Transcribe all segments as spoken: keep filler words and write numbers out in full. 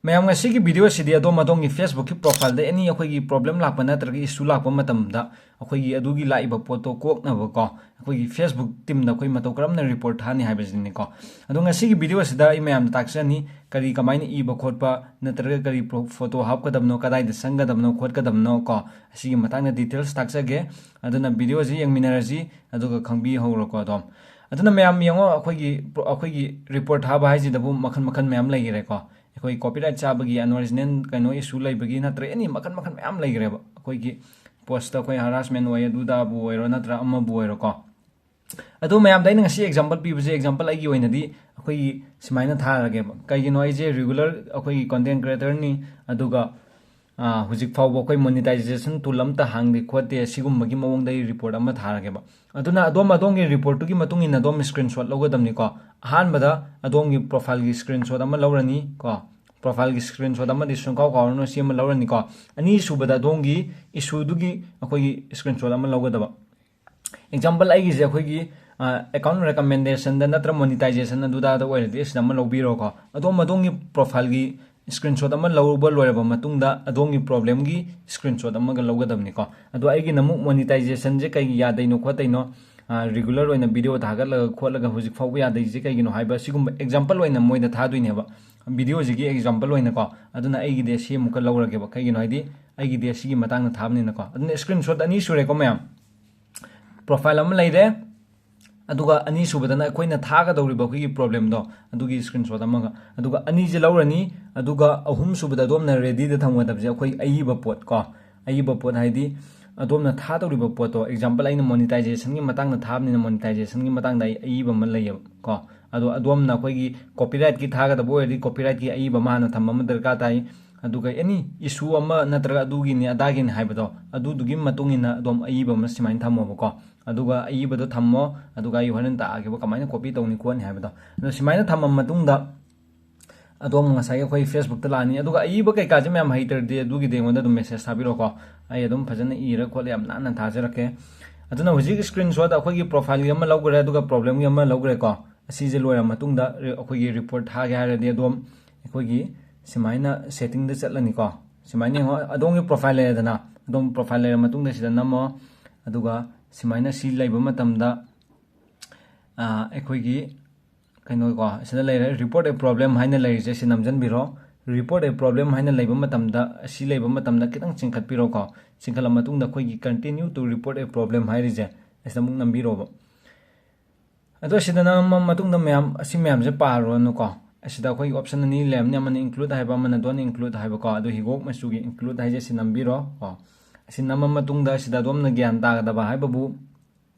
ꯃꯌꯥꯝ, ꯉꯁꯤꯒꯤ video ꯑꯁꯤꯗꯤ ꯑꯗꯣꯝ ꯑꯗꯣꯝꯒꯤ Facebook ꯀꯤ profile ꯗ any ꯑꯩꯈꯣꯏꯒꯤ problem ꯂꯥꯛꯄ ꯅꯠꯇ꯭ꯔꯒ issue ꯂꯥꯛꯄ ꯃꯇꯝꯗ ꯑꯩꯈꯣꯏꯒꯤ ꯑꯗꯨꯒꯤ ꯂꯥꯛꯏꯕ ꯄꯣꯠꯇꯣ ꯀꯣꯛꯅꯕꯀꯣ, ꯑꯩꯈꯣꯏꯒꯤ Facebook team ꯗ ꯑꯩꯈꯣꯏ ꯃꯇꯧ ꯀꯔꯝꯅ report ꯊꯥꯅꯤ ꯍꯥꯏꯕꯁꯤꯅꯤꯀꯣ꯫ ꯑꯗꯣ ꯉꯁꯤꯒꯤ video ꯑꯁꯤꯗ ꯑꯩ ꯃꯌꯥꯝꯗ ꯇꯥꯛꯆꯅꯤ ꯀꯔꯤ ꯀꯃꯥꯏꯅ ꯏꯕ ꯈꯣꯠꯄ ꯅꯠꯇ꯭ꯔꯒ ꯀꯔꯤ pro-, photo ꯍꯥꯞꯀꯗꯕꯅꯣ, ꯀꯗꯥꯏꯗ ꯆꯪꯒꯗꯕꯅꯣ ꯈꯣꯠꯀꯗꯕꯅꯣ ꯀꯣ, ꯑꯁꯤꯒꯤ ꯃꯇꯥꯡꯗ details ꯇꯥꯛꯆꯒꯦ꯫ ꯑꯗꯨꯅ video ꯑꯁꯤ ꯌꯦꯡꯃꯤꯟꯅꯔꯁꯤ, ꯑꯗꯨꯒ ꯈꯪꯕꯤꯍꯧꯔꯣꯀꯣ ꯑꯗꯣꯝ꯫ ꯑꯗꯨꯅ ꯃꯌꯥꯝ ꯌꯦꯡꯉꯣ, ꯑꯩꯈꯣꯏꯒꯤ pro-, ꯑꯩꯈꯣꯏꯒꯤ report ꯊꯥꯕ ꯍꯥꯏꯁꯤꯗꯕꯨ ꯃꯈꯜ ꯃꯈꯜ ꯃꯌꯥꯝ ꯂꯩꯈꯔꯦꯀꯣ꯫ ꯑꯩꯈꯣꯏ copyright ꯆꯥꯕꯒꯤ, unoriginal ꯀꯩꯅꯣ issue ꯂꯩꯕꯒꯤ, ꯅꯠꯇ꯭ꯔꯒ any ꯃꯈꯜ ꯃꯈꯜ ꯃꯌꯥꯝ ꯂꯩꯈ꯭ꯔꯦꯕ꯫ ꯑꯩꯈꯣꯏꯒꯤ post ꯇ ꯑꯩꯈꯣꯏ harassment ꯑꯣꯏ, ꯑꯗꯨꯗꯕꯨ ꯑꯣꯏꯔꯣ ꯅꯠꯇ꯭ꯔꯒ ꯑꯃꯕꯨ ꯑꯣꯏꯔꯣꯀꯣ꯫ ꯑꯗꯣ ꯃꯌꯥꯝꯗ ꯑꯩꯅ ꯉꯁꯤ example ꯄꯤꯕꯁꯦ, example ꯑꯩꯒꯤ ꯑꯣꯏꯅꯗꯤ ꯑꯩꯈꯣꯏꯒꯤ ꯁꯨꯃꯥꯏꯅ ꯊꯥꯔꯒꯦꯕ꯫ ꯀꯩꯒꯤꯅꯣ, ꯑꯩꯁꯦ regular ꯑꯩꯈꯣꯏꯒꯤ content creator ꯅꯤ, ꯑꯗꯨꯒ, ꯑꯥ, ꯍꯧꯖꯤꯛ ꯐꯥꯎꯕ ꯑꯩꯈꯣꯏ monetization tool ꯑꯝꯇ ꯍꯥꯡꯗꯦ ꯈꯣꯠꯇꯦ, ꯁꯤꯒꯨꯝꯕꯒꯤ ꯃꯑꯣꯡꯗ ꯑꯩ report ꯑꯃ ꯊꯥꯔꯒꯦꯕ꯫ ꯑꯗꯨꯅ ꯑꯗꯣꯝ ꯑꯗꯣꯝꯒꯤ report ꯇꯨꯒꯤ ꯃꯇꯨꯡ ꯏꯟꯅ ꯑꯗꯣꯝ screenshot ꯂꯧꯒꯗꯕꯅꯤꯀꯣ꯫ ꯑꯍꯥꯟꯕꯗ ꯑꯗꯣꯝꯒꯤ profile ꯒꯤ screenshot ꯑꯃ ꯂꯧꯔꯅꯤ ꯀꯣ꯫ Profile ꯒꯤ screenshot ꯑꯃꯗꯤ ꯁꯨꯡꯀꯥꯎ ꯀꯥꯎꯔꯅꯨ, ꯁꯤ ꯑꯃ ꯂꯧꯔꯅꯤꯀꯣ꯫ ꯑꯅꯤꯁꯨꯕꯗ ꯑꯗꯣꯝꯒꯤ issue ꯗꯨꯒꯤ ꯑꯩꯈꯣꯏꯒꯤ screenshot ꯑꯃ ꯂꯧꯒꯗꯕ꯫ Example ꯑꯩꯒꯤꯁꯦ ꯑꯩꯈꯣꯏꯒꯤ, ꯑ, account recommendation ꯗ ꯅꯠꯇ꯭ꯔ monetization ꯑꯗꯨꯗ ꯑꯣꯏꯔꯗꯤ ꯑꯁꯤꯗ ꯑꯃ ꯂꯧꯕꯤꯔꯣꯀꯣ꯫ ꯑꯗꯣꯝ ꯑꯗꯣꯝꯒꯤ profile ꯒꯤ screenshot ꯑꯃ ꯂꯧꯕ ꯂꯣꯏꯔꯕ ꯃꯇꯨꯡꯗ ꯑꯗꯣꯝꯒꯤ problem ꯒꯤ screenshot ꯑꯃꯒ ꯂꯧꯒꯗꯕꯅꯤꯀꯣ꯫ ꯑꯗꯣ ꯑꯩꯒꯤꯅ ꯑꯃꯨꯛ monetization ꯁꯦ ꯀꯩꯒꯤ ꯌꯥꯗꯩꯅꯣ ꯈꯣꯠꯇꯩꯅꯣ, ꯑ, regular ꯑꯣꯏꯅ video ꯊꯥꯒꯠꯂꯒ ꯈꯣꯠꯂꯒ ꯍꯧꯖꯤꯛ ꯐꯥꯎꯕ ꯌꯥꯗꯩꯁꯦ ꯀꯩꯒꯤꯅꯣ ꯍꯥꯏꯕ ꯁꯤꯒꯨꯝꯕ example ꯑꯣꯏꯅ ꯃꯣꯏꯗ ꯊꯥꯗꯣꯏꯅꯦꯕ꯫ Video ꯁꯤꯒꯤ example ꯑꯣꯏꯅꯀꯣ꯫ ꯑꯗꯨꯅ ꯑꯩꯒꯤꯗꯤ ꯑꯁꯤ ꯑꯃꯨꯛꯀ ꯂꯧꯔꯒꯦꯕ꯫ ꯀꯩꯒꯤꯅꯣ ꯍꯥꯏꯗꯤ ꯑꯩꯒꯤꯗꯤ ꯑꯁꯤꯒꯤ ꯃꯇꯥꯡꯗ ꯊꯥꯕꯅꯤꯅꯀꯣ꯫ ꯑꯗꯨꯅ screenshot ꯑꯅꯤ ꯁꯨꯔꯦꯀꯣ ꯃꯌꯥꯝ꯫ Profile ꯑꯃ ꯂꯩꯔꯦ, ꯑꯗꯨꯒ ꯑꯅꯤꯁꯨꯕꯗꯅ ꯑꯩꯈꯣꯏꯅ ꯊꯥꯒꯗꯧꯔꯤꯕ ꯑꯩꯈꯣꯏꯒꯤ problem ꯗꯣ, ꯑꯗꯨꯒꯤ screenshot ꯑꯃꯒ, ꯑꯗꯨꯒ ꯑꯅꯤꯁꯦ ꯂꯧꯔꯅꯤ, ꯑꯗꯨꯒ ꯑꯍꯨꯝꯁꯨꯕꯗ ꯑꯗꯣꯝꯅ ready ꯗ ꯊꯝꯒꯗꯕꯁꯦ ꯑꯩꯈꯣꯏ ꯑꯏꯕ ꯄꯣꯠ ꯀꯣ, ꯑꯏꯕ ꯄꯣꯠ ꯍꯥꯏꯗꯤ ꯑꯗꯣꯝꯅ ꯊꯥꯗꯧꯔꯤꯕ ꯄꯣꯠꯇꯣ, example ꯑꯩꯅ monetization ꯒꯤ ꯃꯇꯥꯡꯗ ꯊꯥꯕꯅꯤꯅ monetization ꯒꯤ ꯃꯇꯥꯡꯗ ꯑꯩ ꯑꯏꯕ ꯑꯃ ꯂꯩꯌꯦꯕ ꯀꯣ꯫ ꯑꯗꯣ ꯑꯗꯣꯝꯅ ꯑꯩꯈꯣꯏꯒꯤ copyright ꯀꯤ ꯊꯥꯒꯗꯕ ꯑꯣꯏꯔꯗꯤ copyright ꯀꯤ ꯑꯏꯕ ꯑꯃ ꯍꯥꯟꯅ ꯊꯝꯕ ꯑꯃ ꯗꯔꯀꯥꯔ ꯇꯥꯏ꯫ ꯑꯗꯨꯒ any issue ꯑꯃ ꯅꯠꯇ꯭ꯔꯒ ꯑꯗꯨꯒꯤꯅꯤ ꯑꯗꯥꯒꯤꯅꯤ ꯍꯥꯏꯕꯗꯣ, ꯑꯗꯨꯗꯨꯒꯤ ꯃꯇꯨꯡ ꯏꯟꯅ ꯑꯗꯣꯝ ꯑꯏꯕ ꯑꯃ ꯁꯨꯃꯥꯏꯅ ꯊꯝꯃꯣꯕꯀꯣ꯫ ꯑꯗꯨꯒ ꯑꯏꯕꯗꯣ ꯊꯝꯃꯣ, ꯑꯗꯨꯒ ꯑꯩ ꯍꯣꯔꯦꯟ ꯇꯥꯛꯑꯒꯦꯕ ꯀꯃꯥꯏꯅ copy ꯇꯧꯅꯤ ꯈꯣꯠꯅꯤ ꯍꯥꯏꯕꯗꯣ꯫ ꯑꯗꯣ ꯁꯨꯃꯥꯏꯅ ꯊꯝꯃ ꯃꯇꯨꯡꯗ ꯑꯗꯣꯝ ꯉꯁꯥꯏꯒꯤ ꯑꯩꯈꯣꯏ Facebook ꯇ ꯂꯥꯛꯑꯅꯤ꯫ ꯑꯗꯨꯒ ꯑꯏꯕ ꯀꯩꯀꯥꯁꯦ ꯃꯌꯥꯝ ꯍꯩꯇ꯭ꯔꯗꯤ ꯑꯗꯨꯒꯤꯗꯤ ꯑꯩꯉꯣꯟꯗ ꯑꯗꯨꯝ message ꯊꯥꯕꯤꯔꯛꯑꯣꯀꯣ꯫ ꯑꯩ ꯑꯗꯨꯝ ꯐꯖꯅ ꯏꯔ ꯈꯣꯠꯂ ꯌꯥꯝ ꯅꯥꯟꯅ ꯊꯥꯖꯔꯛꯀꯦ꯫ ꯑꯗꯨꯅ ꯍꯧꯖꯤꯛ screenshot ꯑꯩꯈꯣꯏꯒꯤ profile ꯒꯤ ꯑꯃ ꯂꯧꯈ꯭ꯔꯦ, ꯑꯗꯨꯒ problem ꯒꯤ ꯑꯃ ꯂꯧꯈ꯭ꯔꯦꯀꯣ꯫ ꯑꯁꯤꯁꯦ ꯂꯣꯏꯔ ꯃꯇꯨꯡꯗ ꯑꯩꯈꯣꯏꯒꯤ report ꯊꯥꯒꯦ ꯍꯥꯏꯔꯗꯤ ꯑꯗꯣꯝ ꯑꯩꯈꯣꯏꯒꯤ ꯁꯨꯃꯥꯏꯅ ꯁꯦꯇꯤꯡꯗ ꯆꯠꯂꯅꯤꯀꯣ꯫ ꯁꯨꯃꯥꯏꯅ ꯌꯦꯡꯉꯣ, ꯑꯗꯣꯝꯒꯤ ꯄ꯭ꯔꯣꯐꯥꯏꯜ ꯂꯩꯔꯦꯗꯅ, ꯑꯗꯣꯝ ꯄ꯭ꯔꯣꯐꯥꯏꯜ ꯂꯩꯔ ꯃꯇꯨꯡꯗ ꯁꯤꯗ ꯅꯝꯃꯣ꯫ ꯑꯗꯨꯒ ꯁꯨꯃꯥꯏꯅ ꯁꯤ ꯂꯩꯕ ꯃꯇꯝꯗ, ꯑ, ꯑꯩꯈꯣꯏꯒꯤ ꯀꯩꯅꯣꯀꯣ, ꯁꯤꯗ ꯂꯩꯔꯦ, "Report a problem" ꯍꯥꯏꯅ ꯂꯩꯔꯤꯁꯦ, ꯁꯤ ꯅꯝꯖꯟꯕꯤꯔꯣ꯫ "Report a problem" ꯍꯥꯏꯅ ꯂꯩꯕ ꯃꯇꯝꯗ, ꯑꯁꯤ ꯂꯩꯕ ꯃꯇꯝꯗ ꯈꯤꯇꯪ ꯆꯤꯡꯈꯠꯄꯤꯔꯣꯀꯣ꯫ ꯆꯤꯡꯈꯠꯂ ꯃꯇꯨꯡꯗ ꯑꯩꯈꯣꯏꯒꯤ "Continue to report a problem" ꯍꯥꯏꯔꯤꯁꯦ, ꯑꯁꯤꯗ ꯑꯃꯨꯛ ꯅꯝꯕꯤꯔꯣꯕ꯫ ꯑꯗꯣ ꯁꯤꯗ ꯅꯝꯃ ꯃꯇꯨꯡꯗ ꯃꯌꯥꯝ, ꯑꯁꯤ ꯃꯌꯥꯝꯁꯦ ꯄꯥꯔꯨꯔꯅꯨꯀꯣ꯫ ꯑꯁꯤꯗ ꯑꯩꯈꯣꯏꯒꯤ option ꯑꯅꯤ ꯂꯩꯔꯝꯅꯤ, ꯑꯃꯅ include ꯍꯥꯏꯕ, ꯑꯃꯅ don't include ꯍꯥꯏꯕꯀꯣ꯫ ꯑꯗꯣ ꯍꯤꯒꯣꯛ ꯃꯆꯨꯒꯤ include ꯍꯥꯏꯁꯦ ꯁꯤ ꯅꯝꯕꯤꯔꯣ ꯀꯣ꯫ ꯑꯁꯤ ꯅꯝꯃ ꯃꯇꯨꯡꯗ ꯁꯤꯗ ꯑꯗꯣꯝꯅ ꯒ꯭ꯌꯥꯟ ꯇꯥꯒꯗꯕ ꯍꯥꯏꯕꯕꯨ,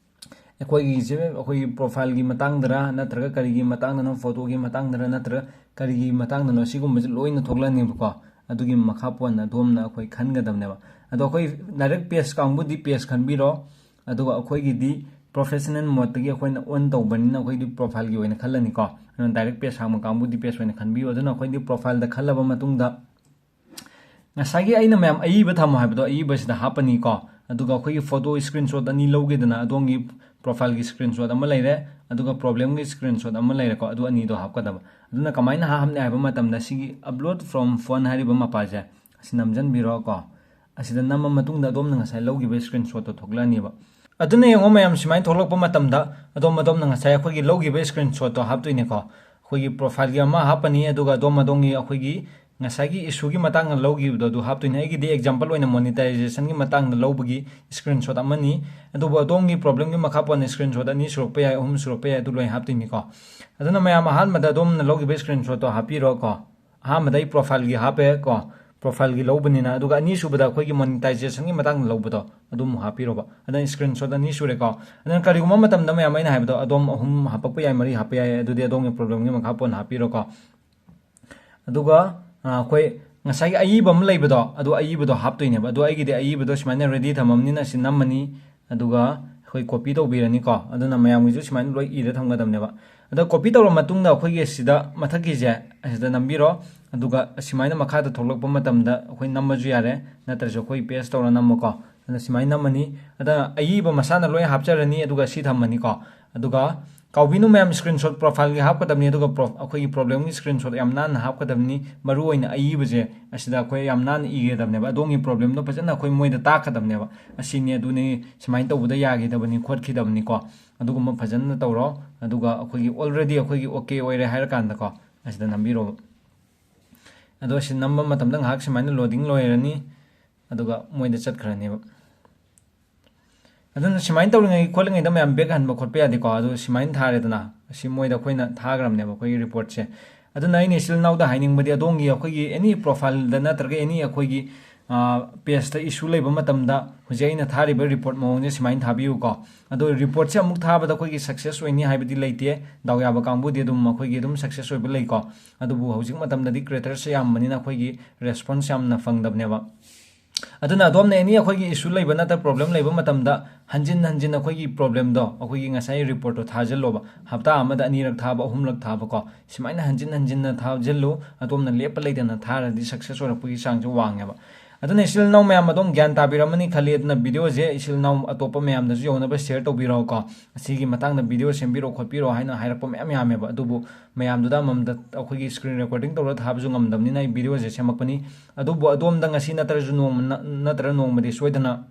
ꯑꯩꯈꯣꯏꯒꯤꯁꯦ, ꯑꯩꯈꯣꯏꯒꯤ ꯄ꯭ꯔꯣꯐꯥꯏꯜꯒꯤ ꯃꯇꯥꯡꯗꯔ, ꯅꯠꯇ꯭ꯔꯒ ꯀꯔꯤꯒꯤ ꯃꯇꯥꯡꯗꯅꯣ, ꯐꯣꯇꯣꯒꯤ ꯃꯇꯥꯡꯗꯔ, ꯅꯠꯇ꯭ꯔꯒ ꯀꯔꯤꯒꯤ ꯃꯇꯥꯡꯗꯅꯣ, ꯁꯤꯒꯨꯝꯕꯁꯦ ꯂꯣꯏꯅ ꯊꯣꯛꯂꯛꯑꯅꯦꯕꯀꯣ꯫ ꯑꯗꯨꯒꯤ ꯃꯈꯥ ꯄꯣꯟꯅ ꯑꯗꯣꯝꯅ ꯑꯩꯈꯣꯏ ꯈꯟꯒꯗꯕꯅꯦꯕ꯫ ꯑꯗꯣ ꯑꯩꯈꯣꯏ direct page ꯀꯥꯡꯕꯨꯗꯤ page ꯈꯟꯕꯤꯔꯣ꯫ ꯑꯗꯨꯒ ꯑꯩꯈꯣꯏꯒꯤꯗꯤ professional modeꯇꯒꯤ ꯑꯩꯈꯣꯏꯅ on ꯇꯧꯕꯅꯤꯅ ꯑꯩꯈꯣꯏꯗꯤ ꯄ꯭ꯔꯣꯐꯥꯏꯜꯒꯤ ꯑꯣꯏꯅ ꯈꯜꯂꯅꯤꯀꯣ꯫ ꯑꯗꯨꯅ direct page ꯍꯥꯡꯕ ꯀꯥꯡꯕꯨꯗꯤ page ꯑꯣꯏꯅ ꯈꯟꯕꯤꯌꯨ꯫ ꯑꯗꯨꯅ ꯑꯩꯈꯣꯏꯗꯤ ꯄ꯭ꯔꯣꯐꯥꯏꯜꯗ ꯈꯜꯂꯕ ꯃꯇꯨꯡꯗ, ꯉꯁꯥꯏꯒꯤ ꯑꯩꯅ ꯃꯌꯥꯝ ꯑꯏꯕ ꯊꯝꯃꯣ ꯍꯥꯏꯕꯗꯣ, ꯑꯏꯕꯁꯤꯗ ꯍꯥꯞꯄꯅꯤꯀꯣ꯫ ꯑꯗꯨꯒ ꯑꯩꯈꯣꯏꯒꯤ ꯐꯣꯇꯣ screenshot ꯑꯅꯤ ꯂꯧꯒꯦꯗꯅ, ꯑꯗꯣꯝꯒꯤ ꯄ꯭ꯔꯣꯐꯥꯏꯜꯒꯤ screenshot ꯑꯃ ꯂꯩꯔꯦ, ꯑꯗꯨꯒ problemꯒꯤ screenshot ꯑꯃ ꯂꯩꯔꯦꯀꯣ꯫ ꯑꯗꯨ ꯑꯅꯤꯗꯣ ꯍꯥꯞꯀꯗꯕ꯫ ꯑꯗꯨꯅ ꯀꯃꯥꯏꯅ ꯍꯥꯞꯅꯤ ꯍꯥꯏꯕ ꯃꯇꯝꯗ, ꯁꯤꯒꯤ "Upload from phone" ꯍꯥꯏꯔꯤꯕ ꯃꯄꯥꯁꯦ, ꯑꯁꯤ ꯅꯝꯖꯟꯕꯤꯔꯣꯀꯣ꯫ ꯑꯁꯤꯗ ꯅꯝꯃ ꯃꯇꯨꯡꯗ ꯑꯗꯣꯝꯅ ꯉꯁꯥꯏ ꯂꯧꯈꯤꯕ screenshotꯇꯣ ꯊꯣꯛꯂꯛꯑꯅꯦꯕ꯫ ꯑꯗꯨꯅ ꯌꯦꯡꯉꯣ ꯃꯌꯥꯝ, ꯁꯨꯃꯥꯏꯅ ꯊꯣꯛꯂꯛꯄ ꯃꯇꯝꯗ ꯑꯗꯣꯝ, ꯑꯗꯣꯝꯅ ꯉꯁꯥꯏ ꯑꯩꯈꯣꯏꯒꯤ ꯂꯧꯈꯤꯕ screenshotꯇꯣ ꯍꯥꯞꯇꯣꯏꯅꯦꯀꯣ꯫ ꯑꯩꯈꯣꯏꯒꯤ ꯄ꯭ꯔꯣꯐꯥꯏꯜꯒꯤ ꯑꯃ ꯍꯥꯞꯄꯅꯤ, ꯑꯗꯨꯒ ꯑꯗꯣꯝ, ꯑꯗꯣꯝꯒꯤ ꯑꯩꯈꯣꯏꯒꯤ ꯉꯁꯥꯏꯒꯤ issueꯒꯤ ꯃꯇꯥꯡꯗ ꯂꯧꯈꯤꯕꯗꯣ ꯑꯗꯨ ꯍꯥꯞꯇꯣꯏꯅꯦ꯫ ꯑꯩꯒꯤꯗꯤ example ꯑꯣꯏꯅ monetizationꯒꯤ ꯃꯇꯥꯡꯗ ꯂꯧꯕꯒꯤ screenshot ꯑꯃꯅꯤ, ꯑꯗꯨꯕꯨ ꯑꯗꯣꯝꯒꯤ problemꯒꯤ ꯃꯈꯥ ꯄꯣꯟꯅ screenshot ꯑꯅꯤ ꯁꯨꯔꯛꯄ ꯌꯥꯏ, ꯑꯍꯨꯝ ꯁꯨꯔꯛꯄ ꯌꯥꯏ, ꯑꯗꯨ ꯂꯣꯏ ꯍꯥꯞꯇꯣꯏꯅꯤꯀꯣ꯫ ꯑꯗꯨꯅ ꯃꯌꯥꯝ, ꯑꯍꯥꯟꯕꯗ ꯑꯗꯣꯝꯅ ꯂꯧꯈꯤꯕ screenshotꯇꯣ ꯍꯥꯞꯄꯤꯔꯣꯀꯣ꯫ ꯑꯍꯥꯟꯕꯗ ꯑꯩ ꯄ꯭ꯔꯣꯐꯥꯏꯜꯒꯤ ꯍꯥꯞꯄꯦ ꯀꯣ, ꯄ꯭ꯔꯣꯐꯥꯏꯜꯒꯤ ꯂꯧꯕꯅꯤꯅ꯫ ꯑꯗꯨꯒ ꯑꯅꯤꯁꯨꯕꯗ ꯑꯩꯈꯣꯏꯒꯤ monetizationꯒꯤ ꯃꯇꯥꯡꯗ ꯂꯧꯕꯗꯣ ꯑꯗꯨꯝ ꯍꯥꯞꯄꯤꯔꯣꯕ꯫ ꯑꯗꯨꯅ screenshot ꯑꯅꯤ ꯁꯨꯔꯦꯀꯣ꯫ ꯑꯗꯨꯅ ꯀꯔꯤꯒꯨꯝꯕ ꯃꯇꯝꯗ ꯃꯌꯥꯝ ꯑꯩꯅ ꯍꯥꯏꯕꯗꯣ ꯑꯗꯣꯝ ꯑꯍꯨꯝ ꯍꯥꯞꯄꯛꯄ ꯌꯥꯏ, ꯃꯔꯤ ꯍꯥꯞꯄ ꯌꯥꯏ, ꯑꯗꯨꯗꯤ ꯑꯗꯣꯝꯒꯤ problemꯒꯤ ꯃꯈꯥ ꯄꯣꯟꯅ ꯍꯥꯞꯄꯤꯔꯣꯀꯣ꯫ ꯑꯗꯨꯒ, ꯑ, ꯑꯩꯈꯣꯏ ꯉꯁꯥꯏꯒꯤ ꯑꯏꯕ ꯑꯃ ꯂꯩꯕꯗꯣ, ꯑꯗꯨ ꯑꯏꯕꯗꯣ ꯍꯥꯞꯇꯣꯏꯅꯦꯕ꯫ ꯑꯗꯨ ꯑꯩꯒꯤꯗꯤ ꯑꯏꯕꯗꯣ ꯁꯨꯃꯥꯏꯅ ready ꯊꯝꯃꯕꯅꯤꯅ ꯁꯤ ꯅꯝꯃꯅꯤ, ꯑꯗꯨꯒ ꯑꯩꯈꯣꯏ copy ꯇꯧꯕꯤꯔꯅꯤꯀꯣ꯫ ꯑꯗꯨꯅ ꯃꯌꯥꯝꯒꯤꯁꯨ ꯁꯨꯃꯥꯏꯅ ꯂꯣꯏ ꯏꯔ ꯊꯝꯒꯗꯕꯅꯦꯕ꯫ ꯑꯗ copy ꯇꯧꯔ ꯃꯇꯨꯡꯗ ꯑꯩꯈꯣꯏꯒꯤ ꯁꯤꯗ ꯃꯊꯛꯀꯤꯁꯦ ꯑꯁꯤꯗ ꯅꯝꯕꯤꯔꯣ, ꯑꯗꯨꯒ ꯁꯨꯃꯥꯏꯅ ꯃꯈꯥꯗ ꯊꯣꯛꯂꯛꯄ ꯃꯇꯝꯗ ꯑꯩꯈꯣꯏ ꯅꯝꯃꯁꯨ ꯌꯥꯔꯦ, ꯅꯠꯇ꯭ꯔꯁꯨ ꯑꯩꯈꯣꯏ paste ꯇꯧꯔ ꯅꯝꯃꯣꯀꯣ꯫ ꯑꯗ ꯁꯨꯃꯥꯏꯅ ꯅꯝꯃꯅꯤ꯫ ꯑꯗ ꯑꯏꯕ ꯃꯁꯥꯅ ꯂꯣꯏ ꯍꯥꯞꯆꯔꯅꯤ, ꯑꯗꯨꯒ ꯁꯤ ꯊꯝꯃꯅꯤꯀꯣ꯫ ꯑꯗꯨꯒ ꯀꯥꯎꯕꯤꯅꯨ ꯃꯌꯥꯝ, screenshot profile ꯒꯤ ꯍꯥꯞꯀꯗꯕꯅꯤ, ꯑꯗꯨꯒ pro-, ꯑꯩꯈꯣꯏꯒꯤ problem ꯒꯤ screenshot ꯌꯥꯝ ꯅꯥꯟꯅ ꯍꯥꯞꯀꯗꯕꯅꯤ꯫ ꯃꯔꯨ ꯑꯣꯏꯅ ꯑꯏꯕꯁꯦ ꯑꯁꯤꯗ ꯑꯩꯈꯣꯏ ꯌꯥꯝ ꯅꯥꯟꯅ ꯏꯒꯗꯕꯅꯦꯕ꯫ ꯑꯗꯣꯝꯒꯤ problem ꯗꯣ ꯐꯖꯅ ꯑꯩꯈꯣꯏ ꯃꯣꯏꯗ ꯇꯥꯛꯀꯗꯕꯅꯦꯕ꯫ ꯑꯁꯤꯅꯤ, ꯑꯗꯨꯅꯤ, ꯁꯨꯃꯥꯏꯅ ꯇꯧꯕꯗ ꯌꯥꯈꯤꯗꯕꯅꯤ, ꯈꯣꯠꯈꯤꯗꯕꯅꯤꯀꯣ꯫ ꯑꯗꯨꯒꯨꯝꯕ ꯐꯖꯅ ꯇꯧꯔꯣ꯫ ꯑꯗꯨꯒ ꯑꯩꯈꯣꯏꯒꯤ already ꯑꯩꯈꯣꯏꯒꯤ okay ꯑꯣꯏꯔꯦ ꯍꯥꯏꯔꯀꯥꯟꯗꯀꯣ, ꯑꯁꯤꯗ ꯅꯝꯕꯤꯔꯣꯕ꯫ ꯑꯗꯣ ꯑꯁꯤ ꯅꯝꯕ ꯃꯇꯝꯗ ꯉꯥꯏꯍꯥꯛ ꯁꯨꯃꯥꯏꯅ loading ꯂꯣꯏꯔꯅꯤ, ꯑꯗꯨꯒ ꯃꯣꯏꯗ ꯆꯠꯈ꯭ꯔꯅꯦꯕ꯫ ꯑꯗꯨꯅ ꯁꯨꯃꯥꯏꯅ ꯇꯧꯔꯤꯉꯩ ꯈꯣꯠꯂꯤꯉꯩꯗ ꯃꯌꯥꯝ back ꯍꯟꯕ ꯈꯣꯠꯄ ꯌꯥꯗꯦꯀꯣ꯫ ꯑꯗꯨ ꯁꯨꯃꯥꯏꯅ ꯊꯥꯔꯦꯗꯅ, ꯑꯁꯤ ꯃꯣꯏꯗ ꯑꯩꯈꯣꯏꯅ ꯊꯥꯈ꯭ꯔꯕꯅꯦꯕ ꯑꯩꯈꯣꯏꯒꯤ report ꯁꯦ꯫ ꯑꯗꯨꯅ ꯑꯩꯅ ꯏꯆꯤꯜ ꯏꯅꯥꯎꯗ ꯍꯥꯏꯅꯤꯡꯕꯗꯤ, ꯑꯗꯣꯝꯒꯤ ꯑꯩꯈꯣꯏꯒꯤ any profile ꯗ ꯅꯠꯇ꯭ꯔꯒ any ꯑꯩꯈꯣꯏꯒꯤ, ꯑ, page ꯇ issue ꯂꯩꯕ ꯃꯇꯝꯗ, ꯍꯧꯖꯤꯛ ꯑꯩꯅ ꯊꯥꯔꯤꯕ report ꯃꯑꯣꯡꯁꯦ ꯁꯨꯃꯥꯏꯅ ꯊꯥꯕꯤꯌꯨꯀꯣ꯫ ꯑꯗꯣ report ꯁꯦ ꯑꯃꯨꯛ ꯊꯥꯕꯗ ꯑꯩꯈꯣꯏꯒꯤ success ꯑꯣꯏꯅꯤ ꯍꯥꯏꯕꯗꯤ ꯂꯩꯇꯦ꯫ ꯗꯥꯎ ꯌꯥꯕ ꯀꯥꯡꯕꯨꯗꯤ ꯑꯗꯨꯝ ꯑꯩꯈꯣꯏꯒꯤ ꯑꯗꯨꯝ success ꯑꯣꯏꯕ ꯂꯩꯀꯣ꯫ ꯑꯗꯨꯕꯨ ꯍꯧꯖꯤꯛ ꯃꯇꯝꯗꯗꯤ creator ꯁꯦ ꯌꯥꯝꯕꯅꯤꯅ ꯑꯩꯈꯣꯏꯒꯤ response ꯌꯥꯝꯅ ꯐꯪꯗꯕꯅꯦꯕ꯫ ꯑꯗꯨꯅ ꯑꯗꯣꯝꯅ any ꯑꯩꯈꯣꯏꯒꯤ issue ꯂꯩꯕ ꯅꯠꯇ꯭ꯔ problem ꯂꯩꯕ ꯃꯇꯝꯗ ꯍꯟꯖꯤꯟ ꯍꯟꯖꯤꯟ ꯑꯩꯈꯣꯏꯒꯤ problem ꯗꯣ, ꯑꯩꯈꯣꯏꯒꯤ ꯉꯁꯥꯏ report ꯇꯣ ꯊꯥꯖꯤꯜꯂꯣꯕ꯫ ꯍꯞꯇꯥ ꯑꯃꯗ ꯑꯅꯤꯔꯛ ꯊꯥꯕ, ꯑꯍꯨꯝꯂꯛ ꯊꯥꯕꯀꯣ, ꯁꯨꯃꯥꯏꯅ ꯍꯟꯖꯤꯟ ꯍꯟꯖꯤꯟꯅ ꯊꯥꯖꯤꯜꯂꯨ꯫ ꯑꯗꯣꯝꯅ ꯂꯦꯞꯄ ꯂꯩꯇꯅ ꯊꯥꯔꯗꯤ success ꯑꯣꯏꯔꯛꯄꯒꯤ ꯆꯥꯡꯁꯦ ꯋꯥꯡꯉꯦꯕ꯫ ꯑꯗꯨꯅ ꯏꯆꯤꯜ ꯏꯅꯥꯎ ꯃꯌꯥꯝ ꯑꯗꯨꯝ ꯒ꯭ꯌꯥꯟ ꯇꯥꯕꯤꯔꯝꯃꯅꯤ ꯈꯜꯂꯤ꯫ ꯑꯗꯨꯅ video ꯁꯦ ꯏꯆꯤꯜ ꯏꯅꯥꯎ ꯑꯇꯣꯞꯄ ꯃꯌꯥꯝꯗꯁꯨ ꯌꯧꯅꯕ share ꯇꯧꯕꯤꯔꯛꯑꯣꯀꯣ꯫ ꯑꯁꯤꯒꯤ ꯃꯇꯥꯡꯗ video ꯁꯦꯝꯕꯤꯔꯣ ꯈꯣꯠꯄꯤꯔꯣ ꯍꯥꯏꯅ ꯍꯥꯏꯔꯛꯄ ꯃꯌꯥꯝ ꯌꯥꯝꯃꯦꯕ꯫ ꯑꯗꯨꯕꯨ ꯃꯌꯥꯝꯗꯨꯗ ꯑꯃꯃꯝꯗ ꯑꯩꯈꯣꯏꯒꯤ screen recording ꯇꯧꯔꯒ ꯊꯥꯕꯁꯨ ꯉꯝꯗꯕꯅꯤꯅ ꯑꯩ video ꯁꯦ ꯁꯦꯝꯃꯛꯄꯅꯤ꯫ ꯑꯗꯨꯕꯨ ꯑꯗꯣꯝꯗ ꯉꯁꯤ ꯅꯠꯇ꯭ꯔꯁꯨ ꯅꯣꯡꯃ ꯅ-, ꯅꯠꯇ꯭ꯔ ꯅꯣꯡꯃꯗꯤ ꯁꯣꯏꯗꯅ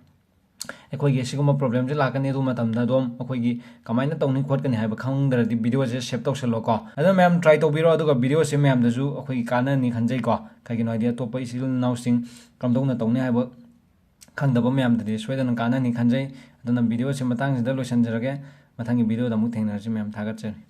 ꯑꯩꯈꯣꯏꯒꯤ ꯑꯁꯤꯒꯨꯝꯕ problem ꯁꯦ ꯂꯥꯛꯀꯅꯤ꯫ ꯑꯗꯨ ꯃꯇꯝꯗ ꯑꯗꯣꯝ ꯑꯩꯈꯣꯏꯒꯤ ꯀꯃꯥꯏꯅ ꯇꯧꯅꯤ ꯈꯣꯠꯀꯅꯤ ꯍꯥꯏꯕ ꯈꯪꯗ꯭ꯔꯗꯤ video ꯁꯦ save ꯇꯧꯁꯜꯂꯣꯀꯣ꯫ ꯑꯗꯨꯅ ꯃꯌꯥꯝ try ꯇꯧꯕꯤꯔꯣ, ꯑꯗꯨꯒ video ꯁꯦ ꯃꯌꯥꯝꯗꯁꯨ ꯑꯩꯈꯣꯏꯒꯤ ꯀꯥꯟꯅꯅꯤ ꯈꯟꯖꯩꯀꯣ꯫ ꯀꯩꯒꯤꯅꯣ ꯍꯥꯏꯗꯤ ꯑꯇꯣꯞꯄ ꯏꯆꯤꯜ ꯏꯅꯥꯎꯁꯤꯡ ꯀꯝꯗꯧꯅ ꯇꯧꯅꯤ ꯍꯥꯏꯕ ꯈꯪꯗꯕ ꯃꯌꯥꯝꯗꯗꯤ ꯁꯣꯏꯗꯅ ꯀꯥꯟꯅꯅꯤ ꯈꯟꯖꯩ꯫ ꯑꯗꯨꯅ video ꯁꯦ ꯃꯇꯥꯡꯁꯤꯗ ꯂꯣꯏꯁꯤꯟꯖꯔꯒꯦ꯫ ꯃꯊꯪꯒꯤ video ꯗ ꯑꯃꯨꯛ ꯊꯦꯡꯅꯔꯁꯤ ꯃꯌꯥꯝ꯫ ꯊꯥꯒꯠꯆꯔꯤ꯫